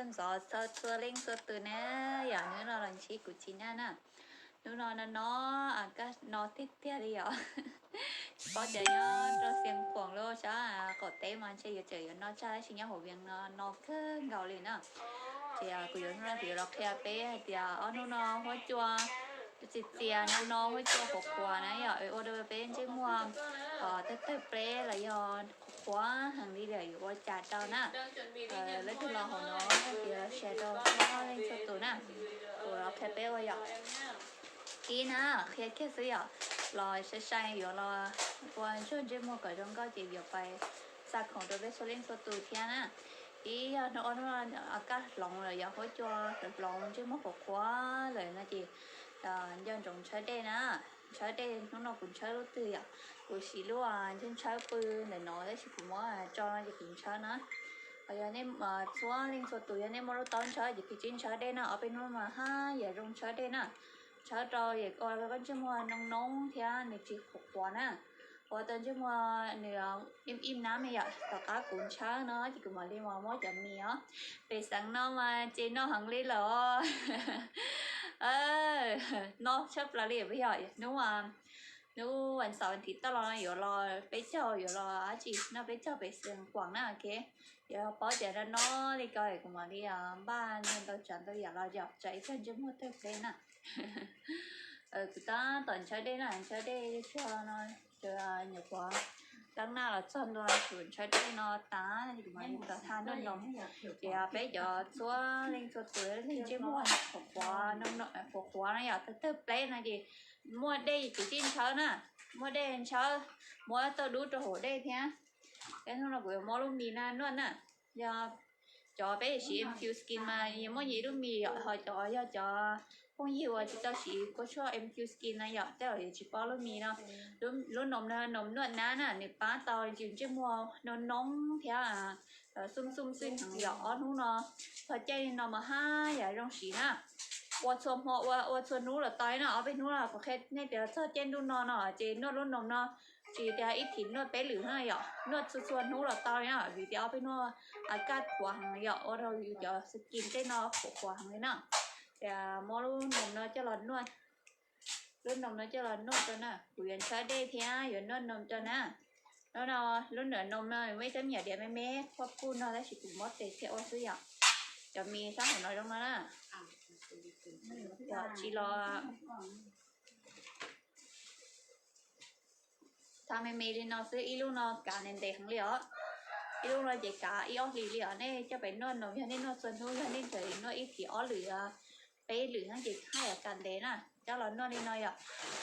Ntxov txhua leej txhua tus na, yog hnub no los ntsib kuv txiv Naj na. Hnub no no no, kab no tiag tiag li yom. Tsis paub tias nyob rau Xiav Khuam los sab qaum teb mas ntshe yuav tseem yuav no tshaj, tab sis nyob hauv Vias no no kawg nkaus li na. Ces kuv yuav, hnub no kuv yuav los qhia peb hais tias ob hnub no huab cua txias txias no no, huab cua qhuav qhuav na yom, ua rau peb ntsej muag tawg tawg pleb los yog qhuav heev li lawm yuav ua cas rau na. Leej twg los hauv no tias share rau txhua leej txhua tus na. Kuv los qhia peb ua yom. Ib na, qhia kiag xwb yom, los sai sai yuav los ua ntsuag ntsej muag kom zoo nkauj ces yuav pais xa khoom rau peb txhua leej txhua tus thiab na. Ib yog hnub, hnub no kab hloov lawm yog huab cua hloov ntsej muag qhuav qhuav lawm no ces nco ntsoov ntshawb dej na. Ntshawb dej hnub no kuv ntshawb lub twg yom, kuv siv lub ntshaw ntshaw pw ntawm no tab sis kuv muab tso no ces kuv ntshawb na. Yog nej txhua leej txhua tus yog nej muaj lub taub ntshawb ces kis tsib ntshawb dej na, ob peb hnub mas haj yam zoo ntshawb dej na. Ntshawb rau yam ua rau koj ntsej muag noo noo thiab nws tsis qhuav qhuav na. Ua tau ntsej muag nws im im nab me yom, tom qab kuv ntshawb no ces kuv mam li mas muab cov mis os. Pem xeev no mas ces noj heev li lawm os. Noj tshaj plaws li puas yog? Hnub, hnub vas xaum vas thiv toj los yuav los peb caug, yuav los dab tsi noj peb caug pem Xeev Khuam na, ok. Yuav paub tias no no li ko kuv mam li npaj ntau tsav ntau yam los yom, tsam ib pliag ntsej muag tawg pleb na. Kuv tab tom ntshawb dej na, ntshawb dej tsuag no, nyuam qhuav dab naj los txog ntua tsum ntshawb dej no tas, kuv mam li tau tha noj noos. Ces peb cov txhua leej txhua tus leej ntsej muag qhuav qhuav, qhuav qhuav no yom, tawg tawg pleb no ces muaj dej ces tsij ntshawb na, muaj dej ntshawb, muab tauj dub rau hauv dej thiab. Peb hnub no kuv yuav muab lub mis na noj na. Yog cov peb siv M Q Skin mas yeej muaj yim lub mis yom, ho cov yog cov phooj ywg uas tsis tau siv kuab tshuaj M Q Skin na yom, tej zaum yuav tsis paub lub mis no. Lub noom no noom noj nab na, nws pab tau yus ntsej muag noo noo thiab xum xum xwj heev yom. Ob hnub no txog caij li no mas haj yam zoo siv na. Ua txhua hmo, ua ua txhua hnub los tau na, ob peb hnub los kuv qhia nej tias txog caij ntuj no no ces noj lub noom no, tsis tias ib thim noj peb lwm na yom, noj txhua txhua hnub los tau li na, vim tias ob peb hnub kaj thuav heev yom, ua rau yus cov skin tej no qhuav qhuav heev li na. Ces muab lub noom no coj los noj, lub noom no coj los noj rau na, kuv yuav ntshawb dej thiab yuav noj noom rau na. Lub no, lub nram noom no muaj ib tsob me nyuam diav me me qhuav puj no tab sis kuv muab tes thiab ua xwb yom. Cov mis sab hauv no zoo no na. Yog tsis los tha me me li no xwb, ib lub no kav ntev ntev heev li os. Ib lub no ces kav ib ob hlis li os. Nej coj pem noj noom, yog nej noj txhua hnub, yog nej tseem noj ib thim ob lwm peb lwm no ces haj yam kav ntev na. Coj los noj li no yom,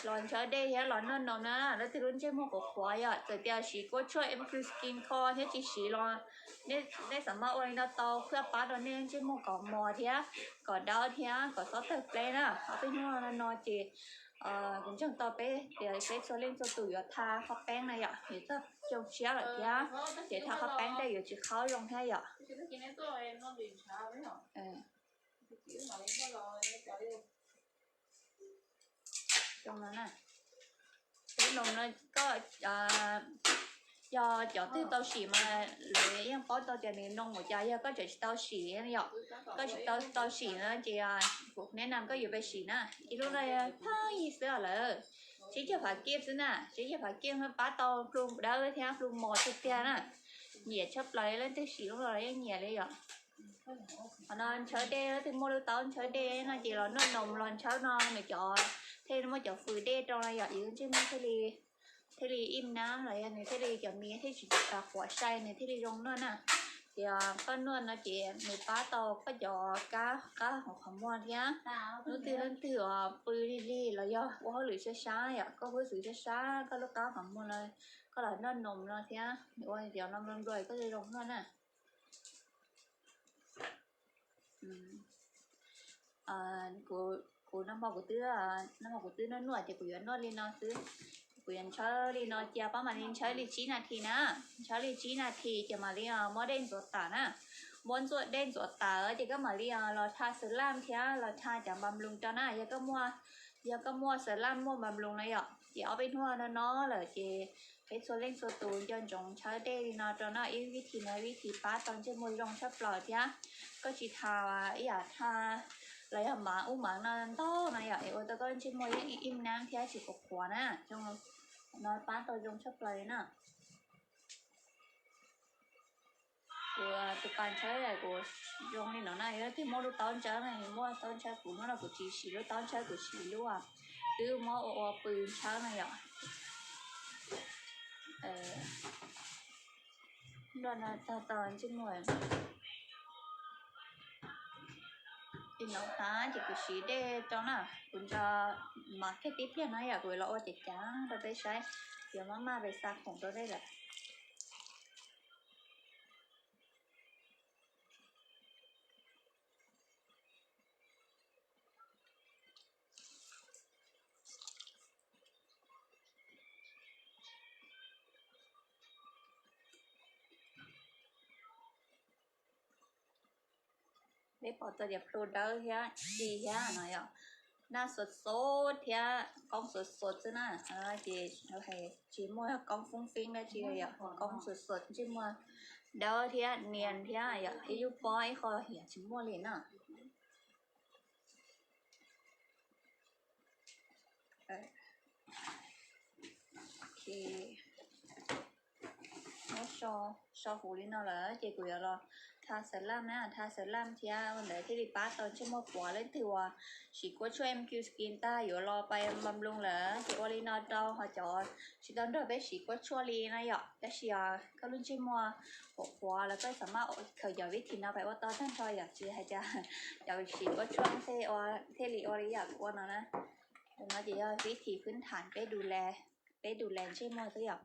los ntshawb dej thiab los noj noom na. Leej twg lub ntsej muag qhuav qhuav yom, txawm tias siv kuab tshuaj M Q Skin Co thiab tsis siv los nej xam maj ua li no tau, thiaj pab rau nej ntsej muag kom mos thiab kom dawb thiab kom txhob tawg pleb na. Ob peb hnub no no ces kuv ntseeg tau peb tias peb txhua leej txhua tus yuav tha qhov peeb na yom, yuav txog xyoo tshiab lawm thiab, ces tha qhov peeb tej yuav tsis qhab zoo thiab yom. Zoo no na. Lub noom no koj, yog cov twg tau sim mas lawv yeej paub tau tias nws noom ua cas, yog koj tseem tsis tau sim yom, koj tsis tau tau sim no ces kuv neb na koj yuav pab sim na. Ib lub no pheej yig xwb os lawm, tsib caug phav kiv xwb na, tsib caug phav kiv pab tau plu dawb thiab plu mos tiag tiag na. Nyiam tshaj plaws, leej twg sim lub no los yeej nyiam li yom. Qhov no ntshawb dej, leej twg muaj lub taub ntshawb dej no ces los noj noom los ntshawb no nws cov thiaj muaj cov fws dej rau no yom, yus ntsej muag thiaj li, thiaj li im nab los yog nws thiaj li cov mis thiaj tsis qhuav sai, nws thiaj li zoo noj na. Ces koj noj no ces nws pab tau koj cov kab qab hauv qhov muag thiab. Leej twg leej twg uas pw lig lig los yog ua hauj lwm sab sab yom, koj huab xwm sab sab koj lub qab qhov muag no, koj los noj noom no thiab nws ua cov no nplua nplua koj zoo noj na. Kuv, kuv nag hmo kuv twb, nag hmo kuv twb noj noj ces kuv yuav noj li no xwb. Kuv yuav ntshawb li no cia pab mam li ntshawb li tsib nas this na. Ntshawb li tsib nas this ces mam li muab dej ntxuav tas na. Muab ntxuav, dej ntxuav tas ces koj mam li los tha xav laj thiab los tha cov npas nploos rau na. Yog koj muaj, yog koj muaj xav laj muaj npas nploos na yom, ces ob peb hnub no no lawm ces Peb txhua leej txhua tus nco ntsoov tshawb dej li no rau no, ib vib thi no vib thi pab tau ntsej muag zoo tshaj plaws thiab. Koj tsis tha ib yam tha los yog mav ub mav no ntau no yom, es ua tau koj ntsej muag yeej ib nab thiab tsis qhuav qhuav na. Zoo no pab tau zoo tshaj plaws li na. Kuv tus pas ntshawb kuv zoo li no na, yog leej twg muaj lub taub ntshawb no, muaj taub ntshawb, kuv hnub no kuv tsis siv lub taub ntshawb, kuv siv lub twb muab ua ua pw ntshawb no yom. Nroj no tag tau ntsej muag. Li no tas ces kuv siv dej rau na, kuv nrog mas kiag tib pliag no yom, kuv los ua cev cav rau peb saib, yuav maj maj pes xa khoom rau dej lawm. Peb pom tau tias plhu dawb thiab ci thiab no yom, naj xuas xuas thiab koob xuas xuas xwb na, ces hais tsis muaj koob foob feeb dab tsi li yom, koob xuas xuas ntsej muag dawb thiab nias thiab yom, ib lub pob ib qho hiam tsis muaj li na. Muab so huv li no lawm ces kuv yuav los tha xav laj na, tha xav laj thiab ua ntawd thiaj li pab tau ntsej muag qhuav. Leej twg uas siv kuab tshuaj M Q Skin tag yuav los pais npam loo lawm ces ua li no rau ho cov tsis tau nrog peb siv kuab tshuaj li na yom, tab sis koj lub ntsej muag qhuav qhuav los koj xav maj khaws cov vib thi no pais ua tau tag nrho yom, tsis hais tias cov siv kuab tshuaj thiaj li ua li yam kuv ua no na. No ces yog vib thi phwb tham peb du le, peb du le ntsej muag xwb yom.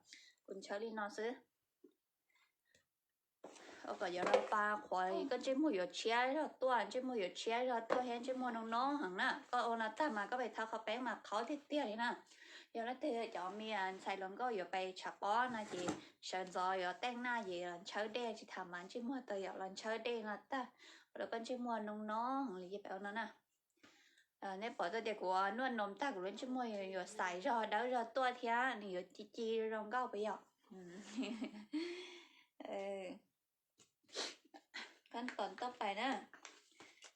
Kuv ntshawb li no xwb. Ua kom yuav los pa qhuav koj ntsej muag yuav tshiab zog tuaj, ntsej muag yuav tshiab zog tuaj thiab ntsej muag noo noo heev na. Koj ua no tag mas koj pais tha qhov peeb mas qhauv tiag tiag li na. Yog leej twg cov me ntxhais hluas nkauj yuav pais tshav pob no ces sawv ntxov yuav teej naj ces los ntshawb dej, tsis tham mas ntsej muag tau yom, los ntshawb dej no tag ua rau koj ntsej muag noo noo heev li ces pais ua no na. Nej pom tau tias kuv nuaj noos tag kuv lub ntsej muag yuav xaiv zog dawb zog tuaj thiab nws yuav ci ci zoo nkauj puas yom? Khab tos toj pais na,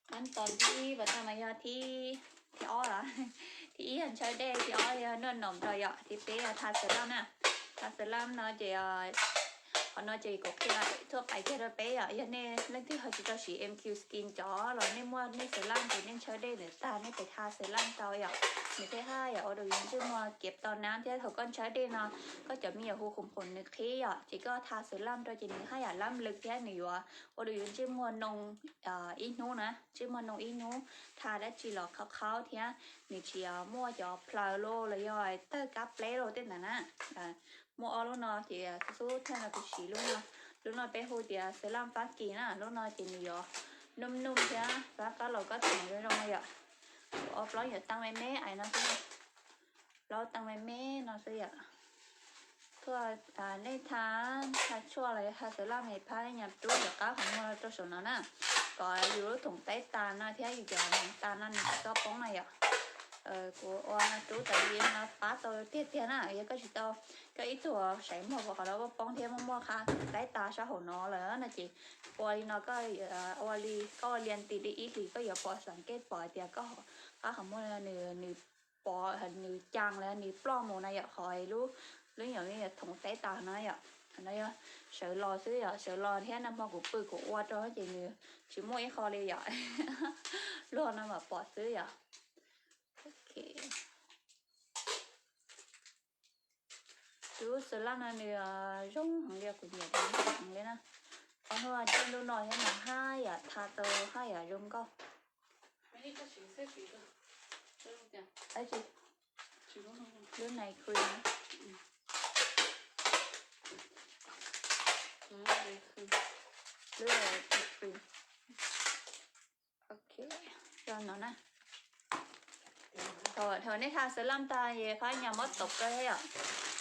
khab tos thib pas tag mas yog thib, thib ob los, thib ib yog ntshawb dej, thib ob yog nuaj noos rau yom, thib peb yog tha xav laj na. Tha xav laj no ces qhov no ces kuv qhia thuaj pais kiag rau peb yom, yog nej leej twg ho tsis tau siv M Q Skin cov los nej muaj nej xav laj ces nej ntshawb dej ntawd tag nej pais tha xav laj rau yom, nws thiaj haj yam ua rau yus ntsej muag kiav tau nab thiab thaum koj ntshawb dej no koj cov me nyuam hu qhum qhum nws qhib yom, ces koj tha xav laj rau ces nws haj yam lab lwm thiab nws yuav ua rau yus ntsej muag noo ib hnub na, ntsej muag noo ib hnub, tha dab tsi los qhauv qhauv thiab nws tsis muaj cov plaws los los yog tawg kab pleb los tej ntawd na. Muaj ob lub no ces xub thawj no kuv siv lub no, lub no peb hu tias xav laj Fab Kis na, lub no ces nws yuav num num thiab rab qab los koj txoom zoo zoo yom. Ob plaub yuav tau me me ais no xwb, plaub tau me me no xwb yom. Thuaj, nej tha, tha tshuaj los tha xav laj me phab nyas rub cov qab qhov muag rau saum no na, kom yus lub thoom teb tas no thiab yus cov tas no nws tsis txhob poob na yom. Kuv ua rub tas li no pab tau tiag tiag na, yog koj tsis tau, koj ib tug xaiv muag kom qhov no poob thiab muaj muaj qab teb tas sab hauv no lawm no ces ua li no koj ua li koj ua lias tis li ib hlis koj yuav pom xav kej pom tias koj qab qhov muag nws pom nws cas los nws ploj mus na yom, qhov lub, lub nyuam me thoom teb tas no yom. No yog sawv los xwb yom, sawv los thiab nag hmo kuv pw kuv ua rau ces nws tsis muaj ib qho li yom. Luag no mam pom xwb yom. Tus xav laj no nws zoo heev li, kuv nyiam heev li na. Qhov hnub tej lub no thiab mas haj yam tha tau haj yam zoo nkauj. Lub night cream, lub night cream. Ok, no na. Thaum nej tha xav laj tag es phab nyas muab tauv rau yom,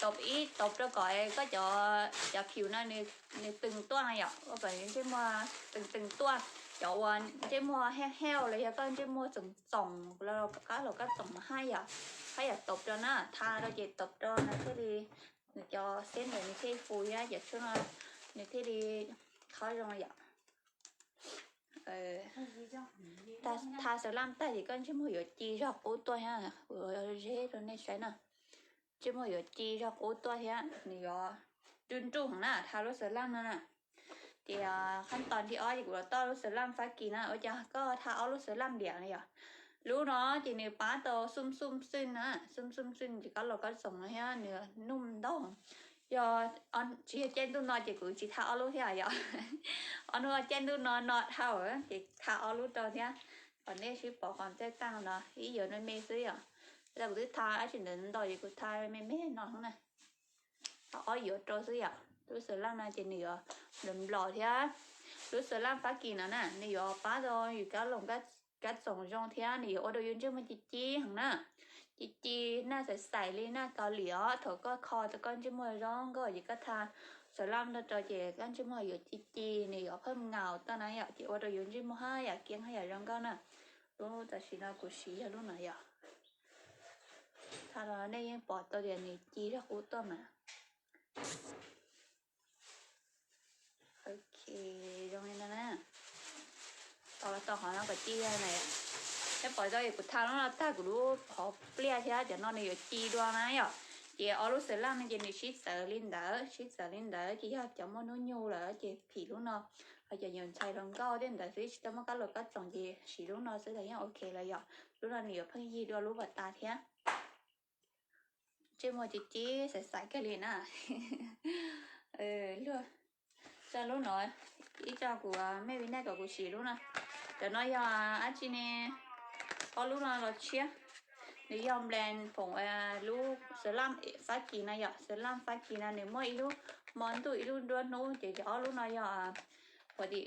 tauv ib tauv rau kom koj cov, cov phim no nws tees tuaj na yom, ua kom ntsej muag tees tees tuaj. Cov uas ntsej muag hev hev los yog koj ntsej muag txoom txoom los qab los koj txoom haj yam, haj yam tauv rau na, tha rau ces tauv rau no thiaj li nws cov xeb ntawd nws thiaj li fu thiab cov tshuaj no nws thiaj li qhov zoo yom. Tha xav laj tag ces koj ntsej muag yuav ci zog qub tuaj thiab, kuv zeb rau nej saib na. Ntsej muag yuav ci zog qub tuaj thiab nws yuav nruj nruj heev na, tha lub xav laj no na. Ces qhab tos thib ob ces kuv los toj lub xav laj Fab Kis na, ua cas koj tha ob lub xav laj ntiam no yom. Lub no ces nws pab tau xum xum xwj na, xum xum xwj ces koj los koj txoom no thiab nws nuj ntau. Yog tsis yog caij ntuj no ces kuv tsis tha ob lub thiab yom. Ob hnub caij ntuj no no dhau ces tha ob lub rau thiab. Kom nej sib pom qhov txaj tag no ib yuav me me xwb yom. Kuv twb tha dab tsi ntawd ntau ces kuv tha me me no na. Ob yuav rau xwb yom. Lub xav laj no ces nws yuav nplos nplos thiab. Lub xav laj Fab Kis no na nws yuav pab tau yus kab loos kab txoom zoo thiab nws yuav ua rau yus ntsej muag ci ci heev na. Ci ci, naj xaim xaim li naj Kaus Lim os, thaum koj kho tau koj ntsej muag zoo nkauj ces koj tha xav laj no rau ces koj ntsej muag yuav ci ci, nws yuav phaj ngaus toj na yom, ces ua rau yus ntsej muag haj yam kiab haj yam zoo nkauj na. Lub tam sim no kuv siv yog lub no yom. Tha los nej yeej pom tau tias nws ci zog qub tuaj mas. Ok, zoo li no na. Tos los tos qhov no kom ci na. Neb pom tau kuv tha lub no tag kuv lub qhov pliaj thiab cov no nws yuav ci dua na yom. Ces ob lub xav laj no ces nws sib txawv li ntawd, sib txawv li ntawd ces yog cov muaj hnub nyoog lawm ces phim lub no, ho cov yuav ntxhais hluas nkauj tej ntawd xwb tsis tau muaj kab loos kab txoom ces siv lub no xwb los yeej ok lawm yom. Lub no nws yuav pheej yig dua lub pas tas thiab. Ntsej muag ci ci xaim xaim kawg li na. Luag, tso lub no, ib tso kuv me vi nej kom kuv siv lub no. Cov no yog dab tsi ne? Ob lub no los tshiab. Nws yog brand foom lub xav laj Fab Kis no yom, xav laj Fab Kis no nws muaj ib lub hmo ntuj ib lub nruab hnub ces cov ob lub no yog, ua tim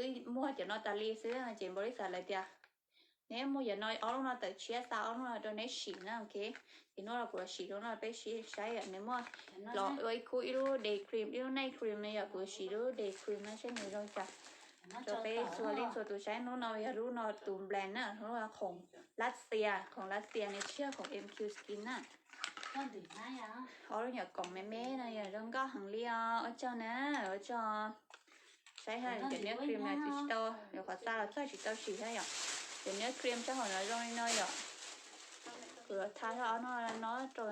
wb muag cov no tas li xwb ces npau li xav lawv tias neb muag cov no ob lub no tawm tshiab xa ob lub no rau neb sim na, ok. Ces hnub no kuv los sim lub no peb sib saib yom, nws muaj los ua ib khub ib lub day cream ib lub night cream no yom, kuv siv lub day cream no saib nws zoo cas. Rau peb txhua leej txhua tus saib, hnub no yog lub no tus brand na, lub no khoom Lav Xias, khoom Lav Xias nws tsis yog khoom M Q Skin na. Ob lub nyuam koom me me no yog zoo nkauj heev li os, ua tsaug na, ua tsaug. Saib ha, cov niag cream no tsis tau, yuav qhov xa los txog tsis tau sim thiab yom. Cov niag cream tso hauv no zoo li no yom. Kuv yuav tha ob no no rau.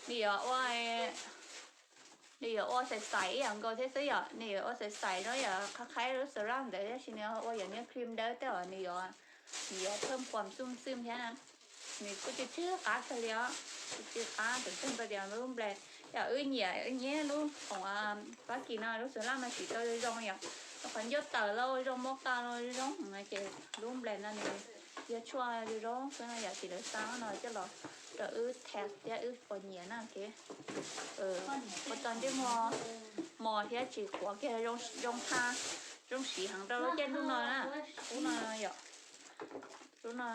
Nws yuav ua, nws yuav ua xaim xaim ib yam nkaus thiab xwb yom, nws yuav ua xaim xaim no yom, qhab qhaib lub xav laj ntawd tab sis nws ua yam niag cream dawb tej os, nws yuav, nws yuav phaj kuam xum xwm thiab na. Nws kuj tsw tsw qab kawg li os, tsw tsw qab tus tseeg rau tias lub brand, yog wb nyiam wb nyiam lub khoom Fab Kis no lub xav laj no siv tau zoo yom, qhov ncauj tawm los zoo, muab qa los zoo no ces lub brand no nws yog tshuaj zoo zoo xwb no yom, ces lawv xa no coj los rau wb test thiab wb puas nyiam na, ok. Ua tau ntsej muag mos thiab tsis qhuav kiag, zoo tha, zoo siv heev rau lub caij ntuj no na. Lub no yom, lub no,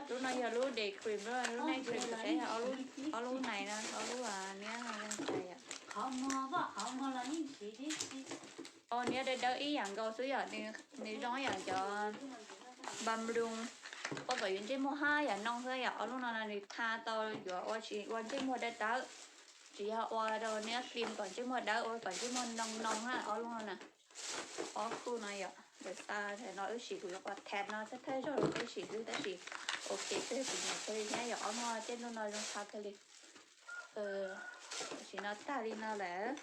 lub no yog lub day cream, lub night cream kuv saib ob lub nais no, ob lub niab no. Niab dawb dawb ib yam nkaus xwb yom, nws zoo ib yam cov bam loo, ua kom yus ntsej muag haj yam noo xwb yom. Ob lub no nws tha tau yuav ua tsis ua ntsej muag dawb dawb, tsis yog ua rau niab cream kom ntsej muag dawb, ua kom ntsej muag noo noo na. Ob lub no na, ob khub no yom, lawv xa no wb sim, kuv yuav qhov thab no thawj thawj zaug rau peb sim xwb tab sis ok kawg, kuv nyiam kawg li thiab yom. Ob lub caij ntuj no zoo tha kawg li. Tam sim no tag li no lawm,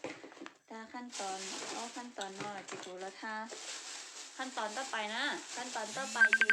tag qhab tos, ob qhab tos no ces kuv los tha qhab tos tab pais na, qhab tos tab pais ces